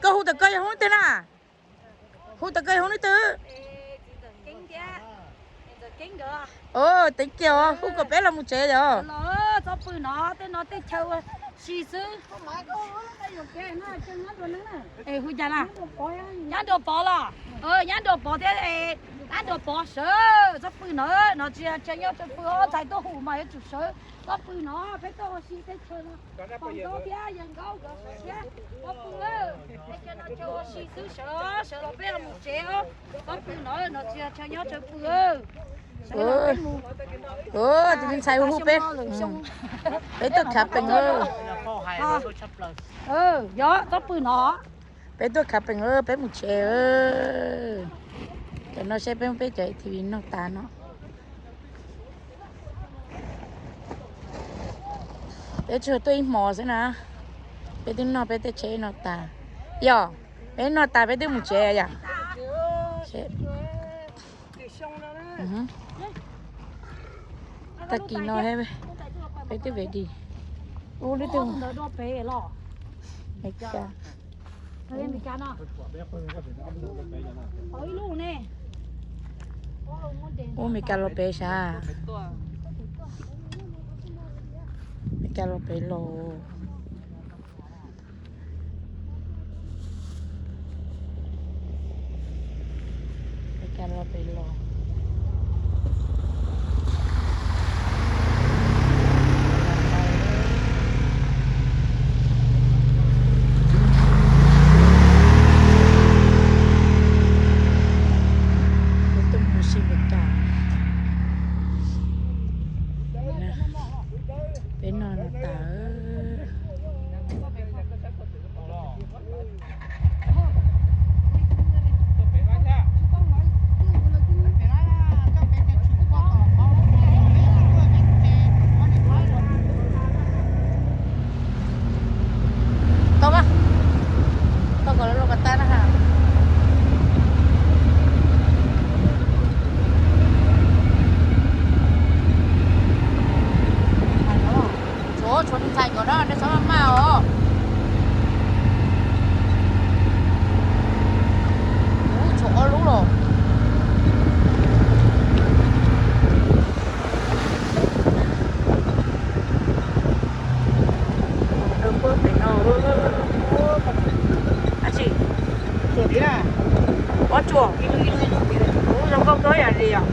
Koj hu tawm koj yog hnub twg na? Hu tawm koj yog hnub twg? Teev kiag os, hu kom peb los mus tsev os. Tsob pw no tej no tej chaw ua si xwb. Hu cas na? Nyab Nruas Pov los? Nyab Nruas Pov thiab, Nyab Nruas Pov sawv tsob pw no, no tsis yog chaw nyob chaw pw os, ntxhais tuaj hum mas yuav tsum sawv tsob pw no, peb tuaj ua si tej chaw no. Pog Nkaub thiab yawg Nkaub nkawd sawv thiab tsob pw, tej chaw no chaw ua si xwb, sawv los sawv los peb los mus tsev os. Tsob pw no, no tsis yog chaw nyob chaw pw. Tus me ntxhais hu peb, peb tuaj khav peem. Yog tsob pw no. Peb tuaj khav peem, peb mus tsev. Cov no saib peb, peb cov T V noj tas no. Peb tsuas tuaj ib hmo xwb na. Peb twb noj peb tej tsheb no tas. Yog, peb noj tas peb twb mus tsev yom. Tag kis no peb twb về đi. Ub, lub twg? Meskas. Ub, Meskas los pem sav? Meskas los pem los. Meskas los pem los. Peb tuaj mus ua si Meskas. Peb noj no tas. Tau mas, tau kom lawv los kom tag na ha. Tshuav, tshuav tus ntxhais nkawd na, nej txhob maj maj os. Ub, tshuav ob lub los. Dab tsi? Pob tsuas. Ub, zoo nkauj kawg yam li os.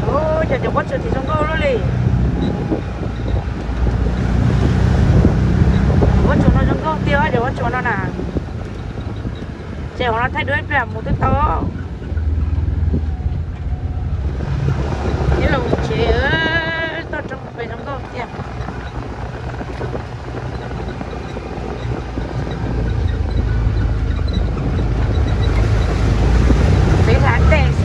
Ub, cov cov pob tsuas tsis zoo nkauj lub li. Pob tsuas no zoo nkauj tiag, cov pob tsuas no na. Ces hov no thaij dua ib pliag mus twb tau. Ib los tsev, toj roob pem zoo nkauj tiag. Peb hla tej xwb.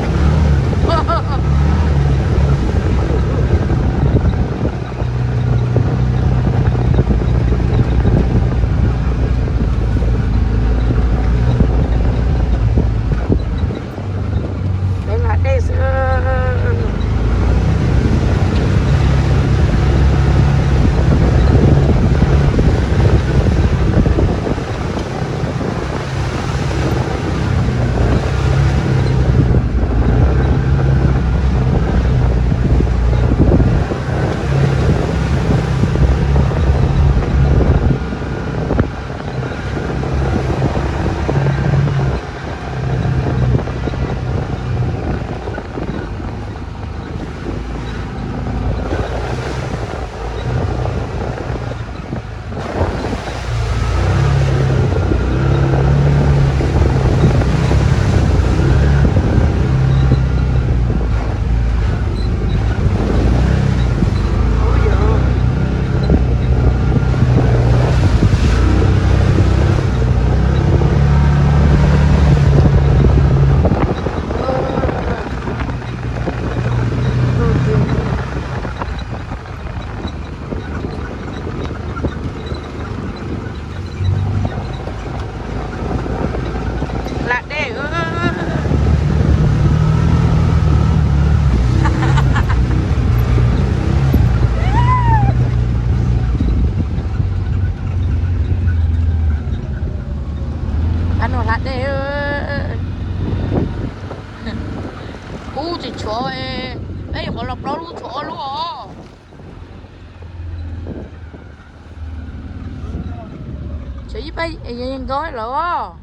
Ib pab yeej nkaus lawm os.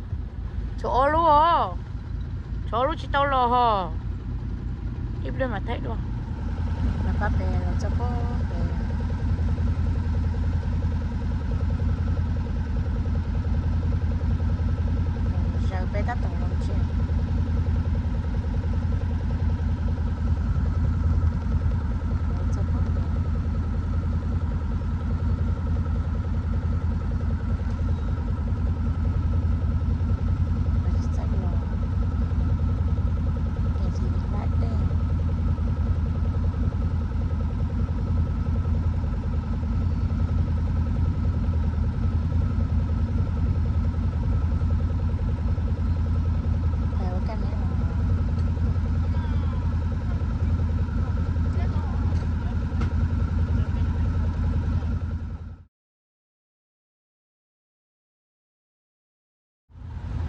Tshuav ob lub os. Tshuav ob lub tsis tau los hos. Ib pliag mam thaij dua. Los pab pem los txog pem. Zaws peb tab tom los tsev.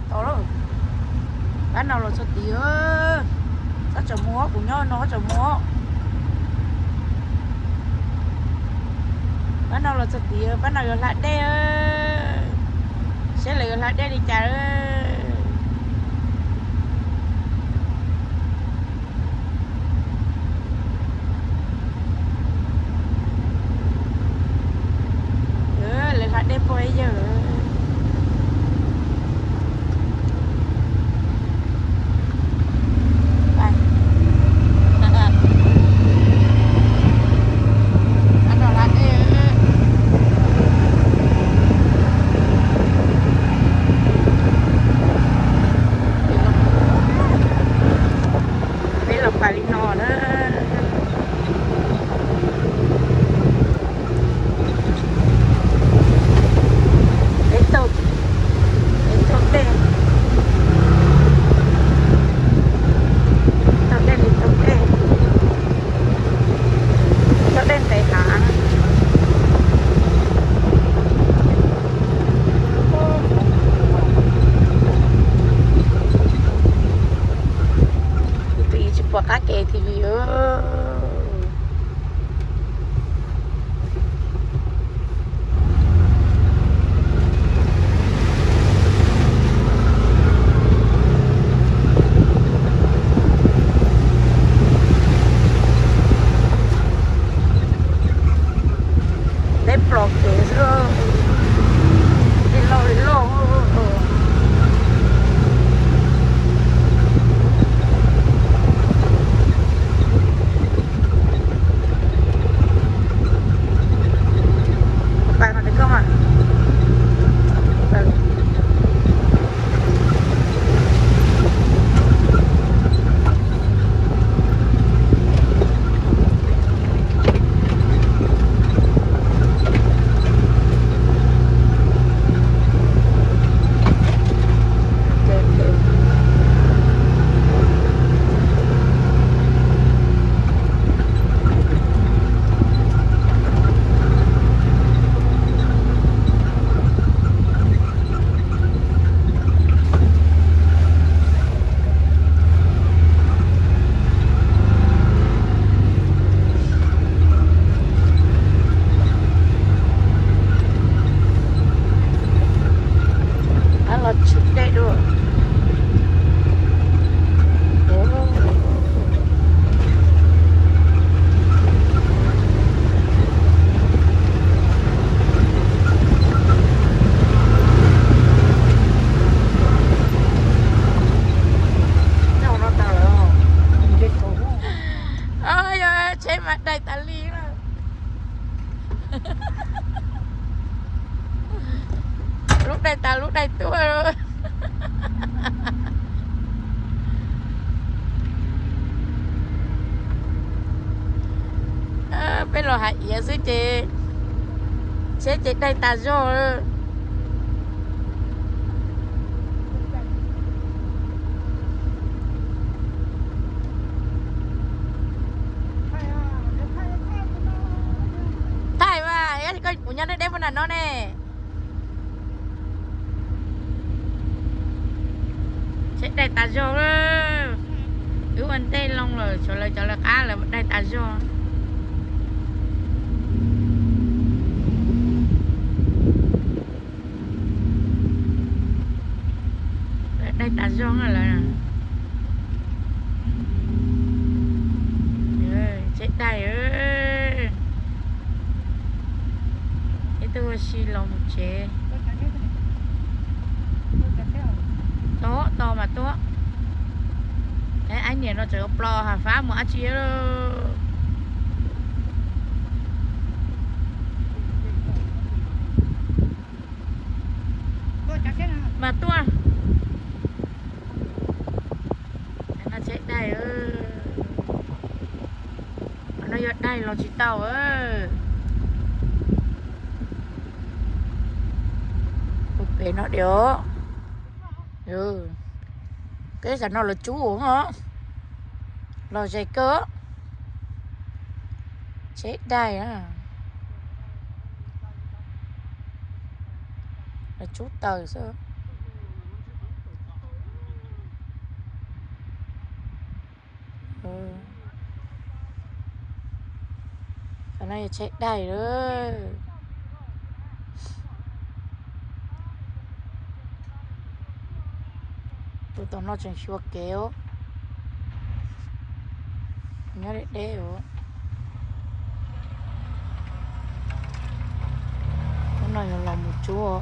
Tau lawm. Pab no los txog tid. Txhob tsaus muag, kuv nyob no txhob tsaus muag. Pab no los txog tid, pab no yuav hla dej. Saib lawv yuav hla dej li cas. Lawv hla dej puag ib yawg. Peb los pas li no na. Peb taug, peb taug dej, taug dej li taug dej, taug dej ntev heev. Kuv twb tsis pom qab kev T V. Dej plos kev xwb, dej loj li loj. Pas no ces koj mas. Los tshwm dej dua. Yog tsheb mas daig tas li na. Lub daig tas lub daig tuaj. Peb los hais iav xwb ces tsheb ces daig tas zog. Thaij mas, koj kuv nyob deb deb puag nram no ne. Tsheb daig tas zog. Wb ua ntej loo lawm, tshuav lawv cov lawv qab lawv daig tas zog. zoo lawm. Tsheb daig, ib tug ua si los mus tsev. Tuaj, tuaj mas tuaj. Aib niam no tseem ua plo ha fab mus dab tsi. Mas tuaj. No tsheb daig, no yog daig los tsis tau. Ua pem no diam. Peb tam no lawv tsub os, los ze kawg. Tsheb daig, lawv tsub taws xwb. Qhov no yog tsheb daig lawm. Tus tom no tseem xyuas kev os. Nyob deb deb os. Hnub no yuav los mus tsub.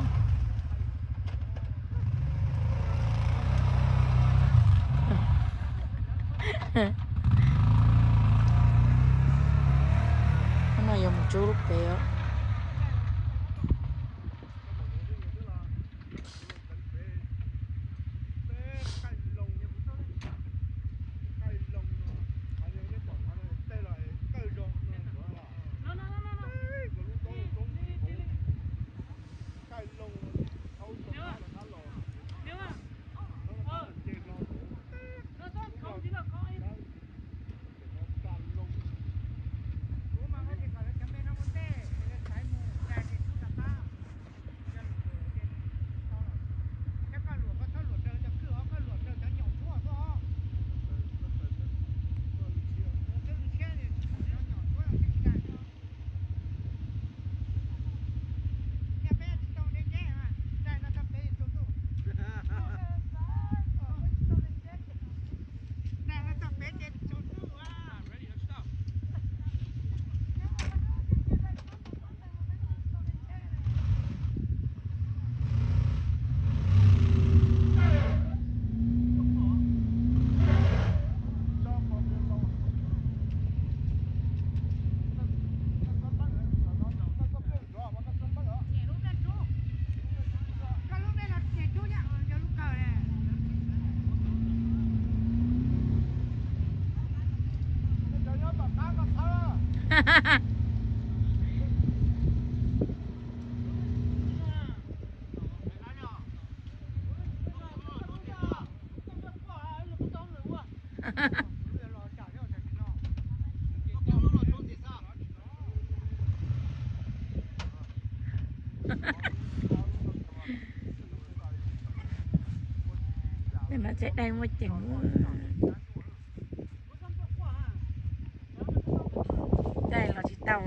Hnub no yuav mus tsub lub pem os. Tej no tsheb daig muaj ceem. Daig los tsis tau,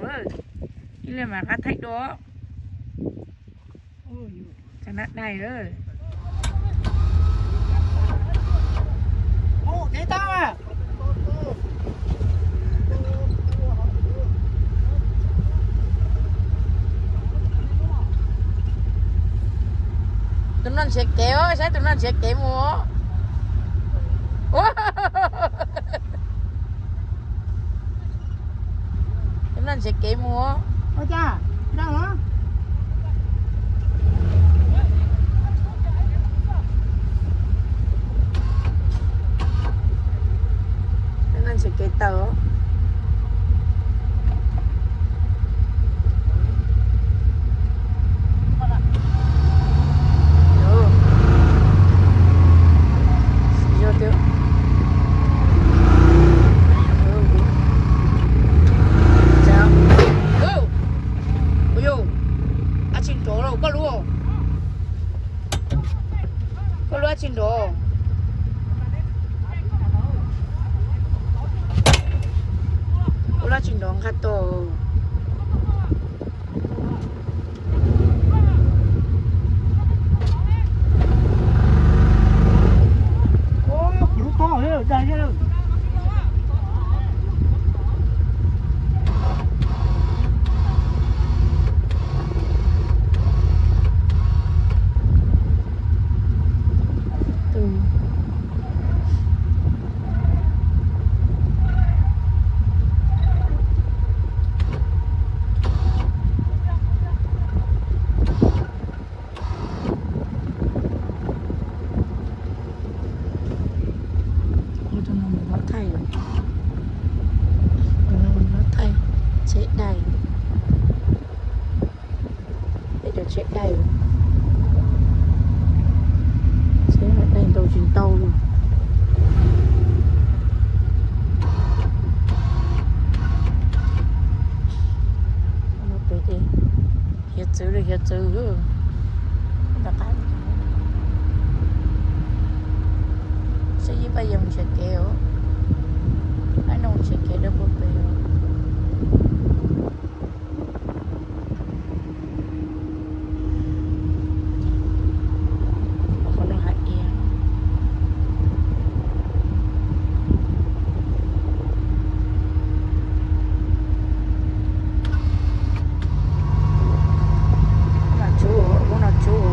ib leeg mas qab thaij dua. Tso na daig. Tus no nrhiav kev, saib tus no nrhiav kev mus. Tus no nrhiav kev mus. Tus no nrhiav kev taws. Dab tsi nrov lauj, koj lub, koj lub dab tsi nrov? Koj lub dab tsi nrov nqa tos? Cov tsheb daig, tsheb daig ntau tsis ntau li. Hiav txwv li hiav txwv. Saib ib pab yog nrhiav kev os, pab no nrhiav kev rau puag pem. Qhov no hais tias no tsuv, lub no tsuv.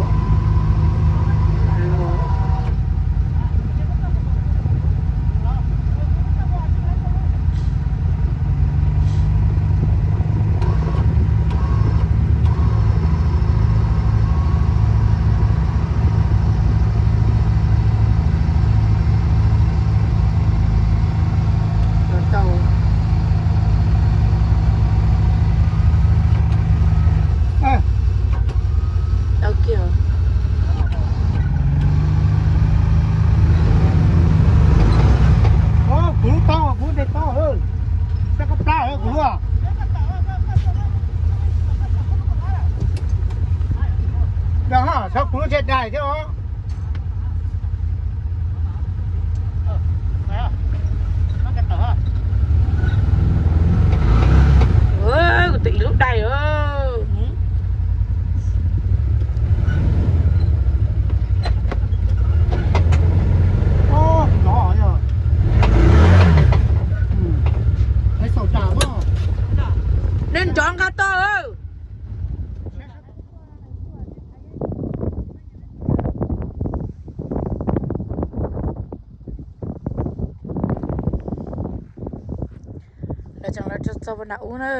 Tau kiag. Kuv lub taub, kuv lub nte taub, saib koj plab kuv lub. Yog, saib kuv lub tsheb daig thiab os. Kuv twb ib lub daig. Neb nrov nqa toj. Lawv tseem los txog puag nram ub na.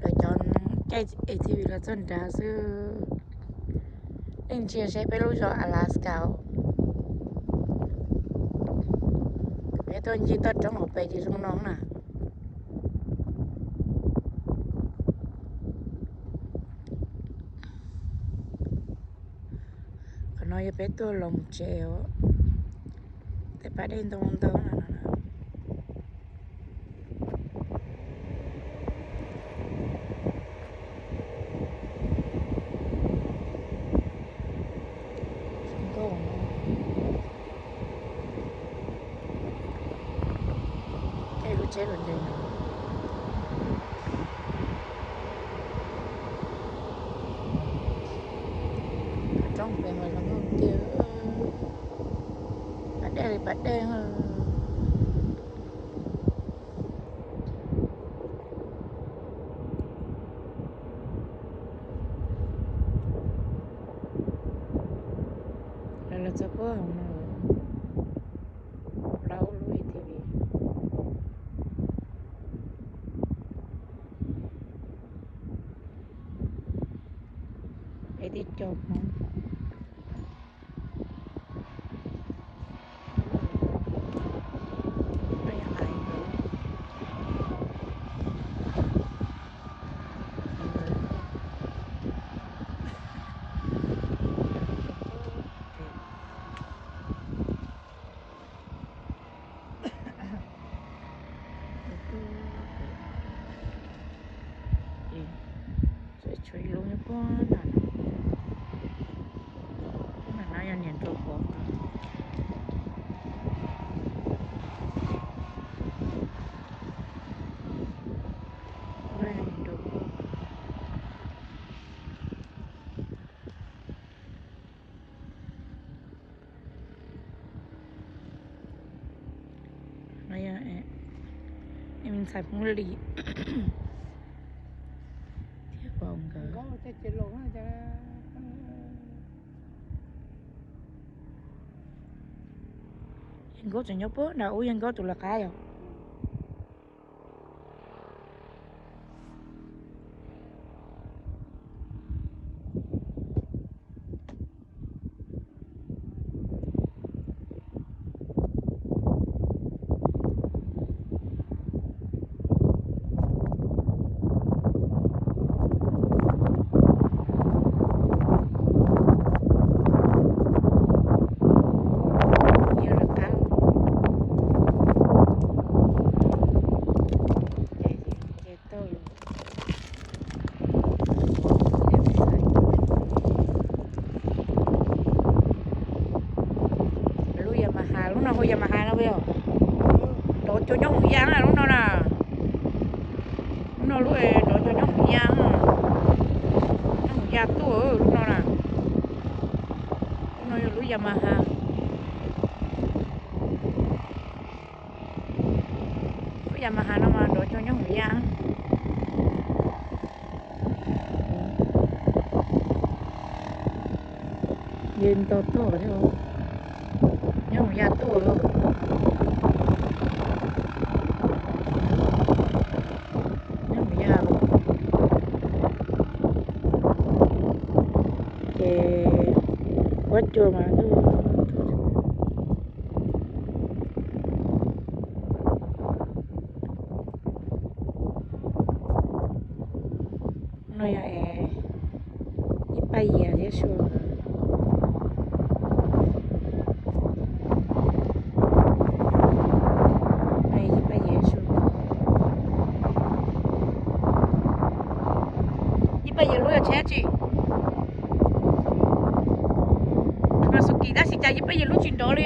Lawv cov caij A T V los txog nrad xwb. Yeej ntsia seb peb lub zos Alaska os. Peb tuaj ncig toj roob hauv pes ces zoo no na. Qhov no yog peb tuaj los mus tsev os. Tej pas dej ntau ntau na. Caij lub tsheb los ntev no. Roob pem mas zoo nkauj tiag. Pas dej li pas dej. Lawv los txog puag hauv no, plaub lub A T V. Peb tib co Hmoob. Tshuav ib lub nyob puag nram no, puag nram no yog niam nraug pov. No yog me ntxhais Hmoob Lis thiab vauv nkawd. Yawg Nkaub tseem nyob puag nram ub, Yawg Nkaub tus lawv qab yom. cua nyob Hmoob Yaj na lub no na. Lub no lub nrov cua nyob Hmoob Yaj, nyob Hmoob Yaj tuaj lub no na. Lub no yog lub Yamaha. Lub Yamaha no mas nrov cua nyob Hmoob Yaj. Nce nto tuaj thiab, nyob Hmoob Yaj tuaj. Nyob Hmoob Yaj ces kuab cua mas no yog ib paj yias thiab sua. Ib paj yias sua. Ib paj yias lub yog tsheb tsi? Kawasaki tab sis cas ib paj yias lub tsis nrov li.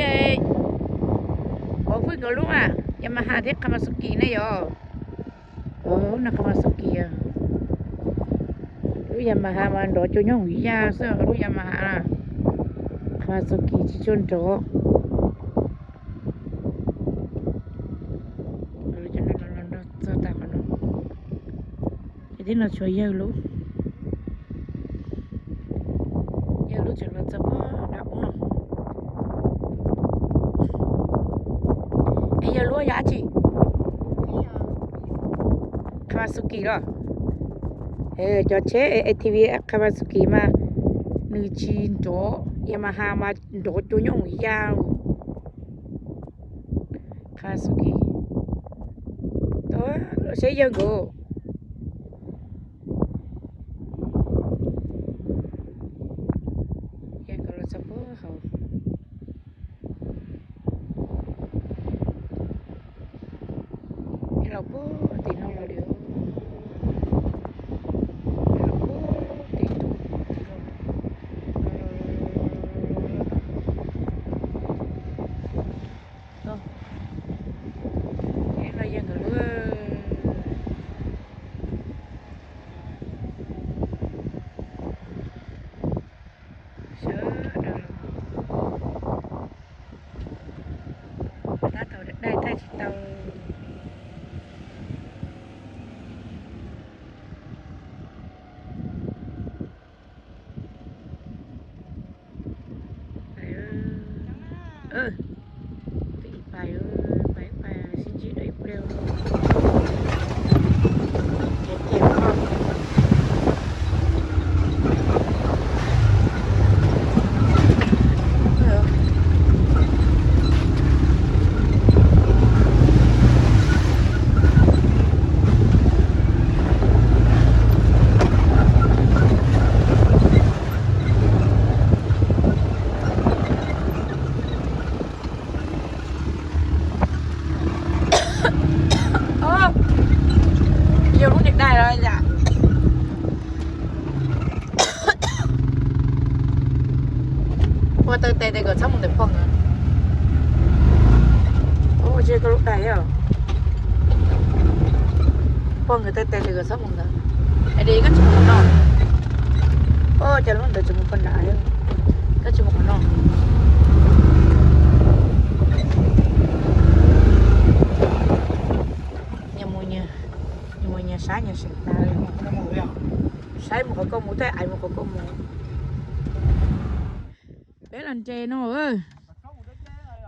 Pov hwj nkawd lub mas Yamaha thiab Kawasaki ne yom. Lub no Kawasaki. Lub Yamaha mas nrov cua nyob Hmoob Yaj xwb, lub Yamaha na. Kawasaki tsis tshua nrov. Txog tas qhov no, ces tib no tshuav yawg lub, yawg lub tseem los txog puag nram ub no. Es yawg lub yog dab tsi? Kawasaki los? Cov tsheb A T V Kawasaki mas nws tsis nrov, Yamaha mas nrov cua nyob Hmoob Yaj. Kawasaki. Tau, los saib yawg nkawd. Yawg nkawd los txog puag hauv. Los puag tim no los li, los puag tim tus, no yawg nkawd lub. Sawv daws los, tab tom daig thaij tsis tau. Pais, pais, pais, sib ntsib dua ib pliag. Yog lub niag dais los yom. Ua taw tes tes kom txhob mus ntawm pog nkawd. Ua tsis koj lub dais os. Pog nkawd taw tes tes kom txhob mus ntawd. Es de koj tsis mus qhov no. Ua cas lub ntawd tsis mus qhov nrad, koj tsis mus qhov no. Nyias mus nyias saib nyias seem tas. Saib mus qhov koj mus, tej ais mus qhov koj mus. Peb los nres no,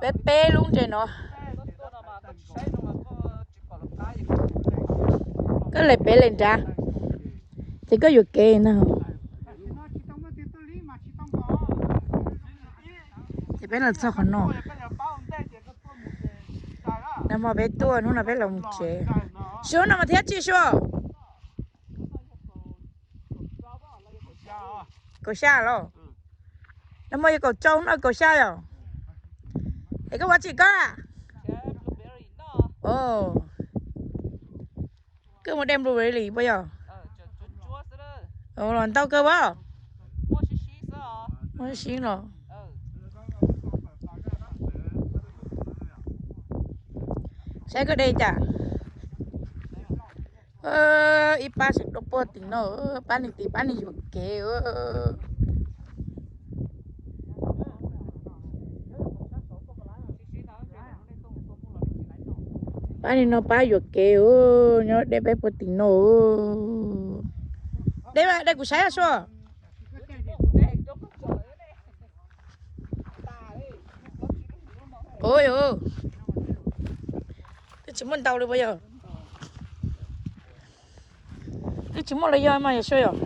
peb peb lub nres no. Koj le pem le nrad, ces koj yuam kev na. Ces peb los txog qhov no. Nag hmo peb tuaj, hnub no peb los mus tsev. Suav no mas thiab tsis suav. Kaum xya los? Nag hmo yog kaum rau, hnub no kaum xya yom. Es koj ua tsi koj? Koj mus de blueberry puas yog? Los ntau kawg as. Muaj sib los. Saib koj de cas. Ib pab tseem dua puag tim no, pab niag tim pab niag yuam kev. Pab niag no pab yuam kev, nyob deb peb puag tim no. Deb, deb kuv saib sua. Ua, twb tsis muaj ntau li puas yog? Twb tsis muaj los yog mas yog sua yom.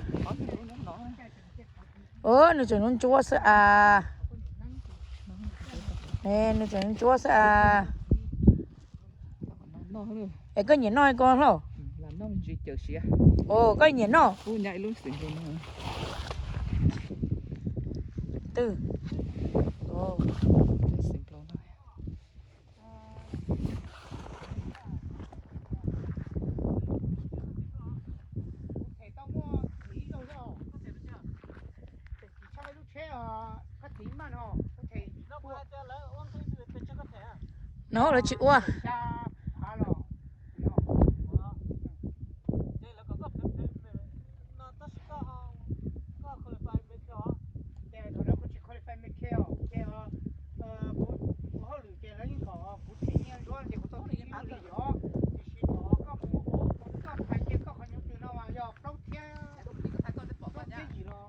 Nws tseem ntsuab xwb as. Nws tseem ntsuab xwb as. Es koj nyiam noj ko hlo? Koj nyiam noj? Twb no lawv tsis ua.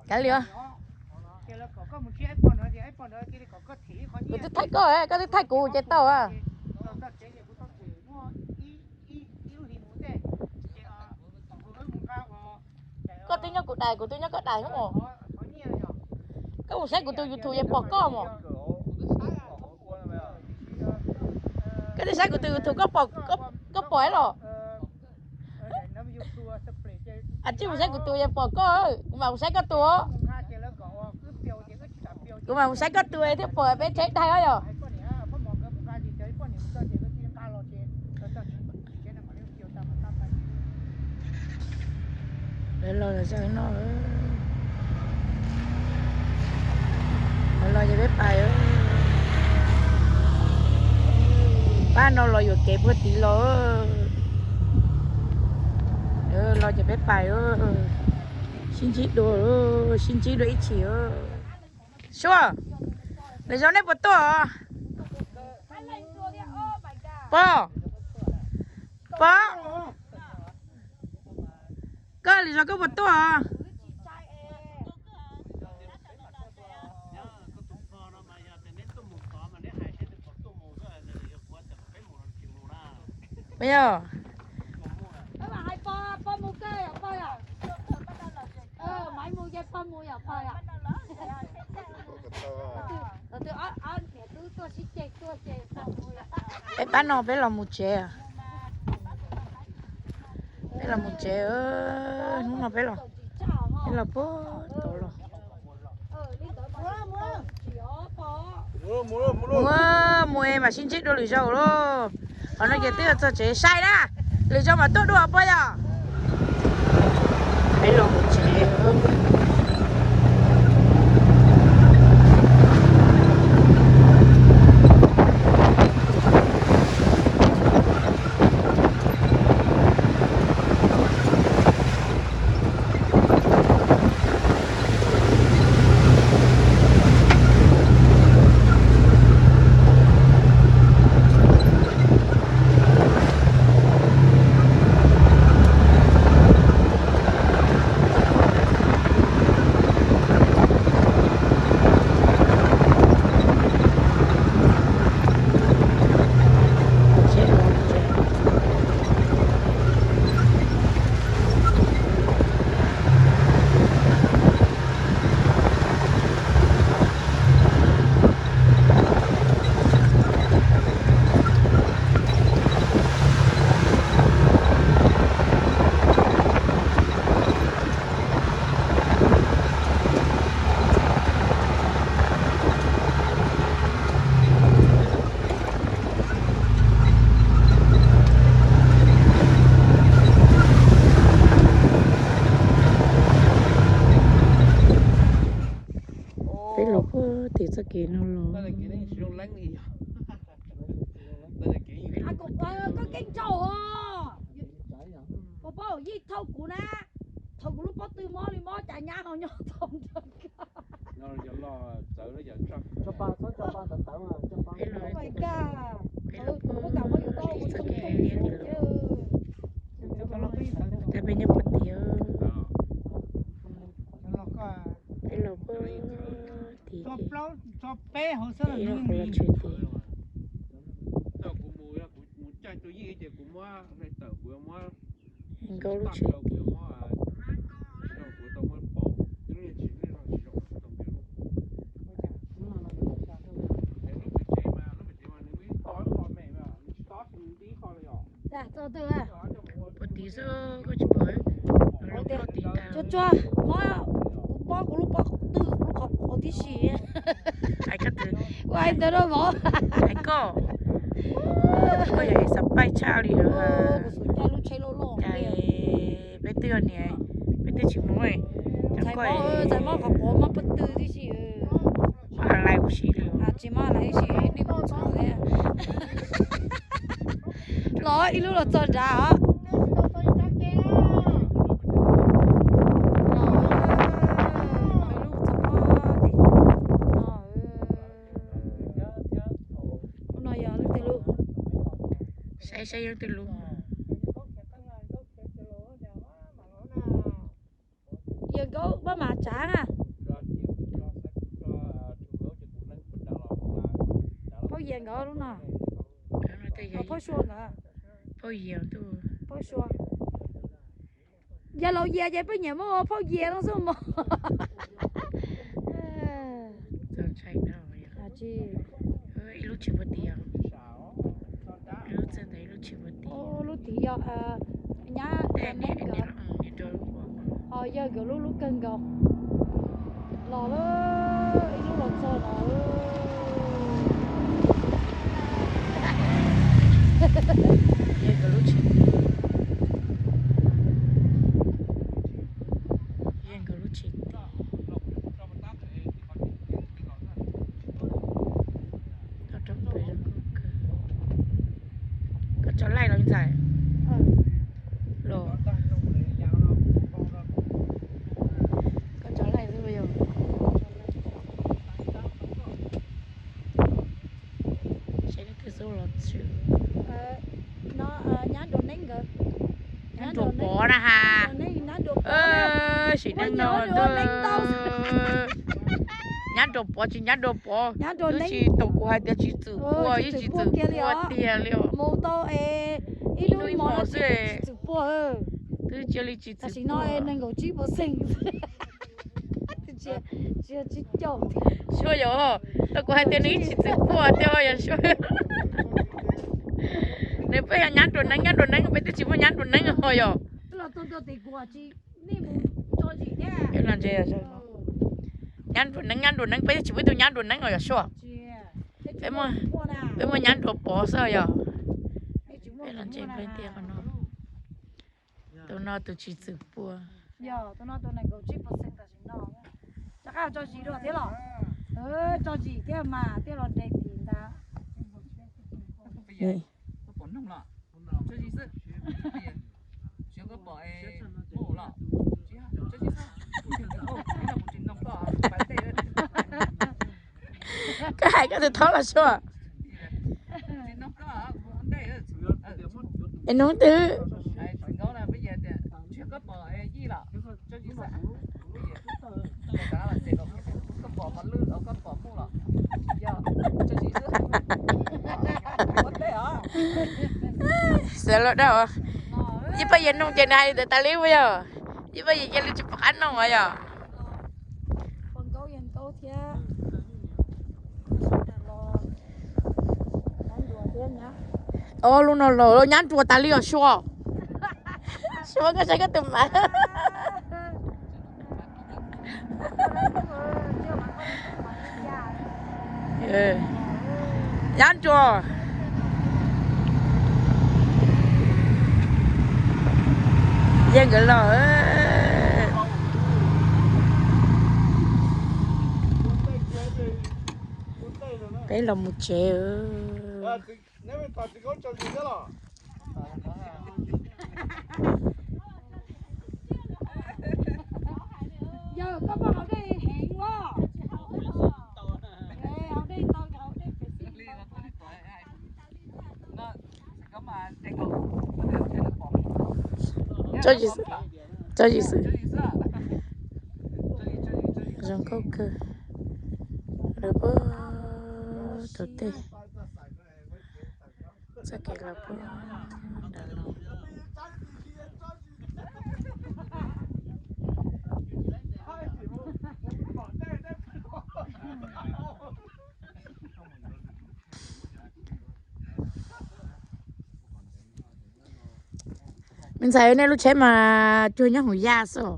Kav liam. Kuv twb thaij koj, koj twb thaij kuv ces tau. Koj twb nyob kuv daim, kuv twb nyob koj daim os. Koj mus saib kuv tus YouTube es pom koj mos. Koj twb saib kuv tus YouTube, koj pom los? Tsis mus saib kuv tus es pom koj, kuv mam mus saib koj tus. Kuv mam mus saib koj tus thiaj pom peb tsev daig os yom. Lawv los no, lawv los ces peb pais. Pab no los yuam kev puag tid los. Los ces peb pais. Sib ntsib dua, sib ntsib dua ib chim. Suab, lwm zaus nej puas tuaj? Pog, pog, koj lwm zaus koj puas tuaj? Yog peb pab no peb los mus tsev. Peb los mus tsev, hnub no peb los, peb los puag tod los. Mus, mus es mam sib ntsib dua lwm zaus lauj. Qhov no ces twb yuav txog tsev sai na, lwm zaus mam tuaj dua pog yom. Peb los mus tsev. Peb los puag tim txoj kev no los. Koj keeb ntshaum os. Koj paub yij thauj kuv na, thauj kuv lub pob tw mob li mob cas nyab ho nyob tau nrog koj. Peb los, peb los pw ib txoj kev liab tiag. Tab peb nyob puag tid. Peb los puag tid ces peb los hauv los tshwm tid. Nkauj lub tshwm tid. Puag tid xwb koj tsis pom. Tsuag tsuag, mob, kuv mob kuv lub pob tw, kuv qhov quav tib si. Hais koj twg? Kuv hais ntawd rau vauv. Hais koj. Koj yog xav paib tshaj li. Cas peb twb yog niam, peb twb tsis mus. Txhais mob qhov quav mob pob tw tib si. Tsis mob lais tib si, nej mus txog thiab. Los ib lub los txog nrad os. Lub no yog leej twg lub? Saib saib yog leej twg lub. Yawg Nkaub pab mas tsav na. Phauj Yias nkawd lub no. Phauj Sua nkawd. Phauj Yias, Phauj Sua. Yog laus Yias ces peb nyiam muab ua Phauj Yias no xwb mog. Ib lub tsis puag tid, ib lub txog ntawm ib lub tsis puag tid. Lub tid yog nyab, ho yawg nkawd lub, lub kawg nkaus. Los lawm, ib lub los txog los. Yawg nkawd lub tsis, yawg nkawd lub tsis. Koj tso laij los ntxhais? Los, koj tso laij xwb los yog? Seb leej twg xub los tshwm. Nyab Nruas Neeb nkawd. Nyab Nruas Pov na ha. Sim neej no, Nyab Nruas Pov tsis Nyab Nruas Pov, twb tsis tau kuv hais tias tsis txwm pua, yeej tsis txwm pua tiag li os. Mus tau es ib hnub ib hmos xwb, twb cia li tsis txwm pua. Suab yog, tau kuv hais tias nws yeej tsis txwm pua tiag yog Suab. Nws peb yog Nyab Nruas Neeb, Nyab Nruas Neeb, peb twb tsis muaj Nyab Nruas Neeb ho yog. Nyab Nruas Neeb, Nyab Nruas Neeb, peb twb tsis muaj ib tug Nyab Nruas Neeb ho yog Suab. Peb muaj Nyab Nruas Pov xwb yog. Peb los ntse peb tiag qhov no. Tus no tus tsis txwm pua. Rov qab tso zis dua thiab los? Tso zis thiab mas thiaj los nres tim ntag. Koj hais koj tus thaub los Suab. Es nug twg? Xav los dab. Yij Paj Yias nug ces nws hais li ntawd tas li puas yog? Yij Paj Yias cia li tsis pom qab nug os yog. Os, lub no los Nyab Nruas tas li os Suab. Suab koj saib koj tus mas. Nyab Nruas. Yawg nkawd los. Peb los mus tsev. Yawg, koj pom haus dej heev os. Haus dej tau, haus dej pem xwb. Tsob yim xwb, tsob yim xwb. Zoo nkauj kawg. Lawv puag tom tej, txoj kev los puag nram los. Me ntxhais, nej lub tsheb mas cuag nyob Hmoob Yaj xwb.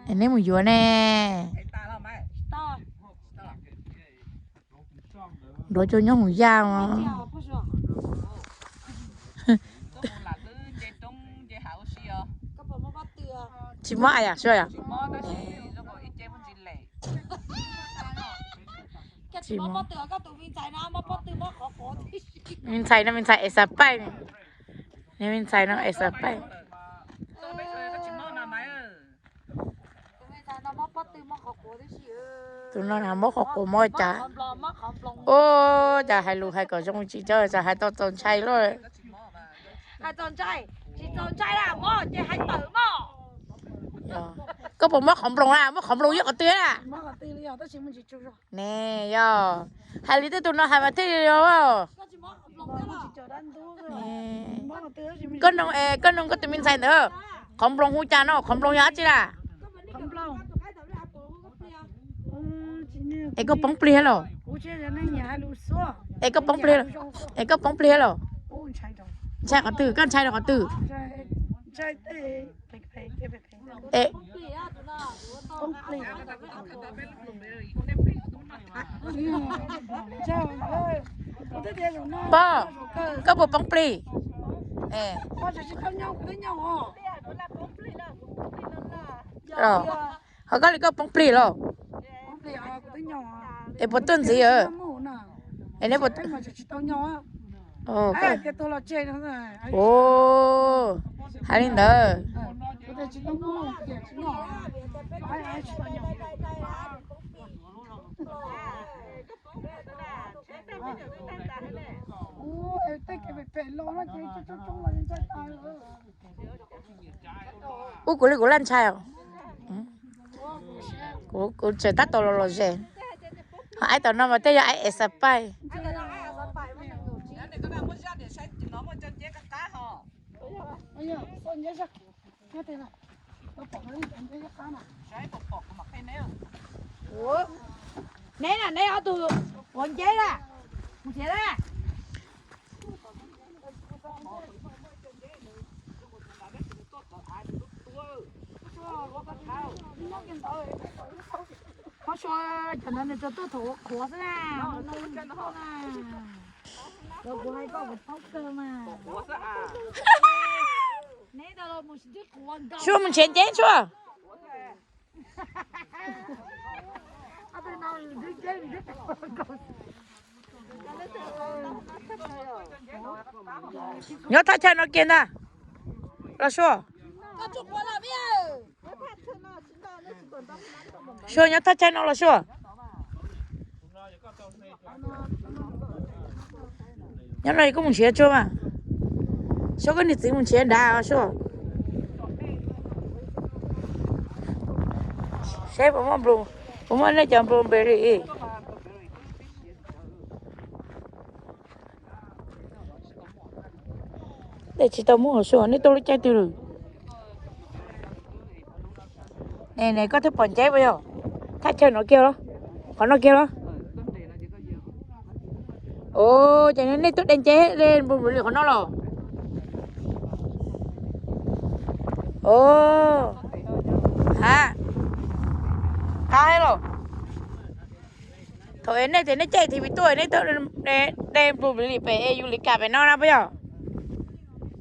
Es neb mus yuav ne? Nrov cuag nyob Hmoob Yaj os. Tsis mob a yam sua yom. Tsis mob. Me ntxhais no me ntxhais es xav paij ne. Neb me ntxhais no es xav paij. Tus no na mob qhov quav mob cas. Ub, cas hais lus hais kom zoo tsis txawj, cas hais tau txaus ntshai luaj. Koj puas mob qhov nploos na? Mob qhov nploos yog qhov twg na? Ne yog hais li tej tus no hais mas thiaj li yog. Koj noog, koj noog koj tus me ntxhais ntawd, qhov nploos hu cas no, qhov nploos yog dab tsi na? Es koj poob plig los? Es koj poob plig, es koj poob plig los? Ntshai qhov twg? Koj ntshai rau qhov twg? Pog, koj puas poob plig? Ho koj li koj poob plig los? Es puas tuaj ntxiv? Es neb puas, hais li ntawd. Ub, kuv li kuv laj ntshai os. Kuv, kuv tseem tab tom los los ze. Ho aib tom no mas tej yog aib exercise. Neb na, neb ob tug ua nceb na, mus txiav na. Qhov sua cov no nws tsuas tuaj thaum ua qhuav xwb na. Los kuv hais koj kuv paub kawg mas. Neb, Suab mus nrhiav nceb Suab. Nyob thaj chaw no kiag ntag los Suab. Suab nyob thaj chaw no los Suab. Nyob no koj mus nrhiav Suab mas. Suab koj niag txiv mus nrhiav nrad Suab. Saib puas muaj, puas muaj nej cov blueberry. Tej tsis tau muaj Suab, nej tuaj lub caij twg lawm? Ne, ne koj twb pom nceb puas yog? Thaj chaw no kiag los? Qhov no kiag los? Os, ces nej tuaj de nceb de blueberry qhov no los? Os, ha, qab los. Thaum nej tias nej caij T V tuaj nej tuaj de blueberry pem es yus li kas pem no na puas yog?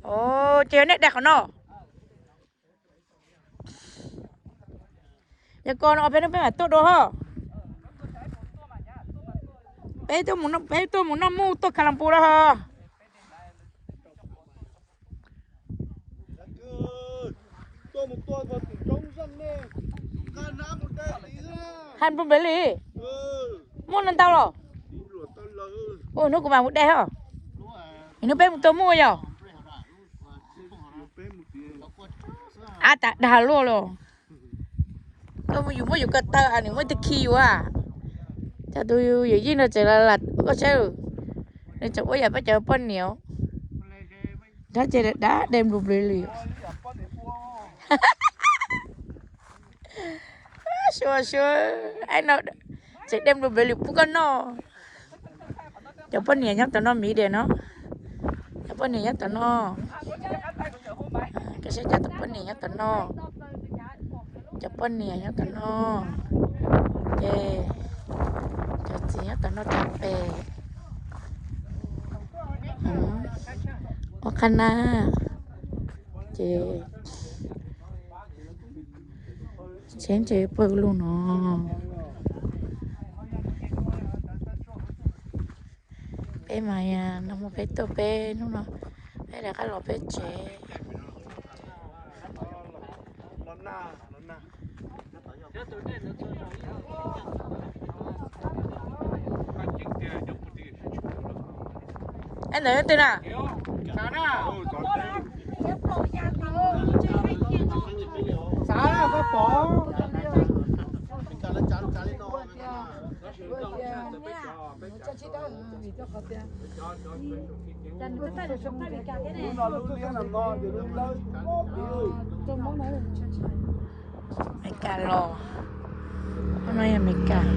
Os, ces yog nej de qhov no. Yog koj no peb no peb mam tuaj dua ho. Peb tuaj mus noj, peb tuaj mus noj muj tuaj Kha Las Npus lawm hos. Hais npus npem li, muaj no ntau los. Ua hnub kuv mam mus de hos. Hnub peb mus tua muj yom. Ab tas dag luaj los. Koj mus yus muab yus ko taw, nws muab tib khi yus a. Cas tus yawm yij no tseem lam koj saib, nws tseem ua yam peb cov poj niam. Dab tsi dab de nplus npliv li. Sua sua, no tseem de nplus npliv li pub koj noj. Cov poj niam nyob tom no miv diam no. Cov poj niam nyob tom no. Koj saib cov poj niam nyob tom no. Cov poj niam nyob tom no. Ces cov txiv nyob tom no tag pem. Ua qhab na. Ces tsheb ntshe pawg lug no. Peb mas no mus peb tuaj peb hnub no, peb rov qab los peb tsev. Es ntawd twg na? Meskas los, no yog Meskas.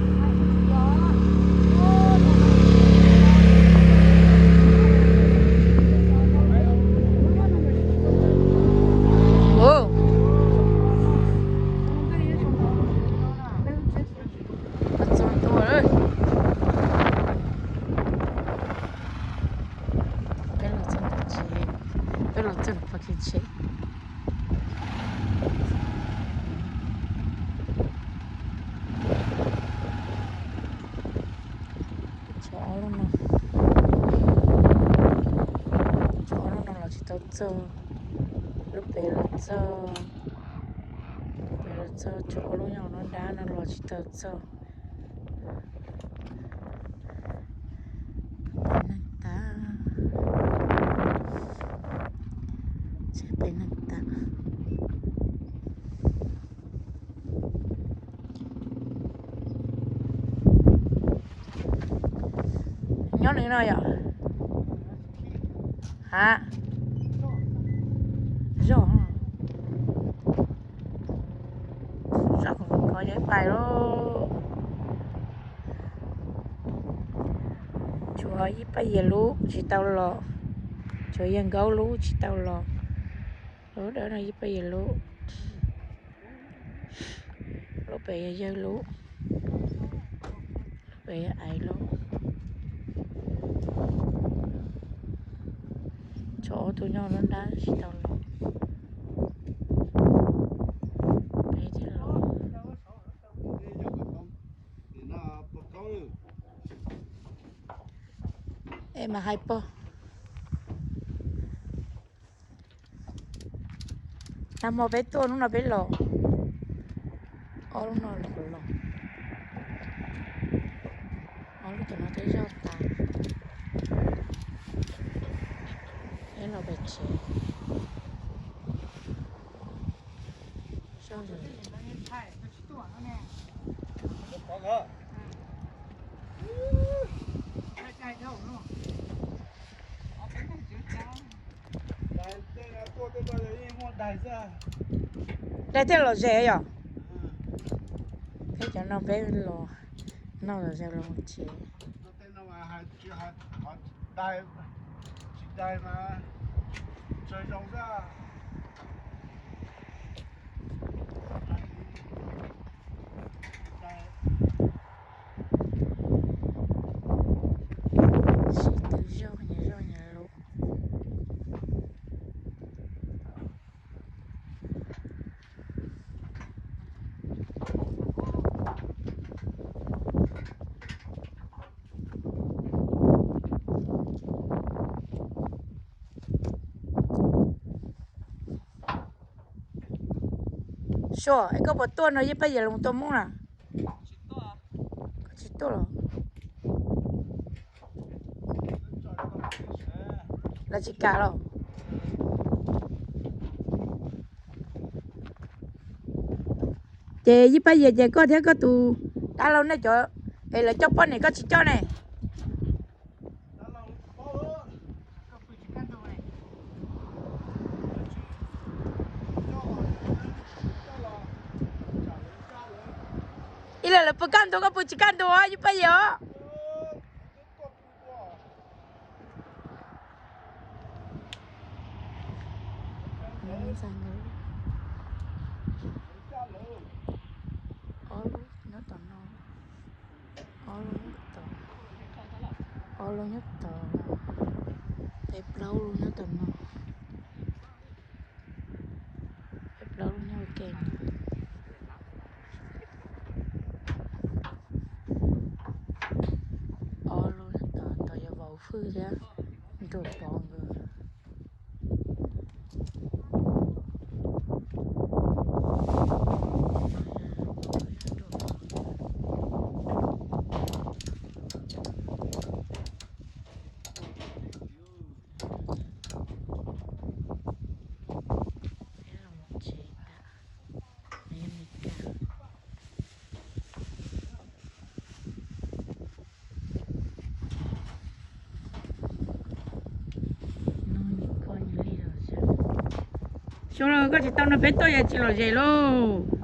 Peb los txog ntawm tsev, peb los txog pem kev tsev. Tshuav ob lub no, tshuav ob lub no los tsis tau txog. Lub pem los txog, lub pem los txog, tshuav ob lub nyob no dab no los tsis tau txog. Pem neeg tas, tsheb pem neeg tas. Nyob nws no yom? Ha, zoj, zoj ko yog ib pais lauj. Tshuav ib pab yas lub tsis tau los, tshuav yas nkaub lub tsis tau los. Lub dawb no ib pab yas lub. Lub pem yog yawg lub, lub pem yog aiv lub. Tshuav ob tug nyob lub nrab tsis tau los. Peb thiaj los. Es mas hais pog. Nag hmo peb tuaj hnub no peb los, ob lub no los los, ob lub cov no twb zoj tas. Peb los pem tsev. Daig thiaj los ze yom? Peb cov no peb los noj los ze los mus tsev. Sib tw zoj nyias zoj nyias lub. Sua, es koj puas tuaj no Yeej Paj Yias los mus tua Hmoob na? Koj tsis tuaj los? Lawv tsis kam los? Ces Yeej Paj Yias ces koj thiab koj tus dab laug nej cov es lawv coj poj niam koj tsis coj ne? Ib los lawv pw kaj ntug koj pw tsis kaj ntug Yeej Paj Yias os. Ob lub nyob tom no, ob lub nyob tom, ob lub nyob tom, peb plaub lub nyob tom no, peb plaub lub nyob ua ke no. Ob lub nyob tom, tom yog vauv Fwj thiab nruas pov nkawd. Xyov los koj tsis tau nrog peb tuaj yog tsis lom zem lauj.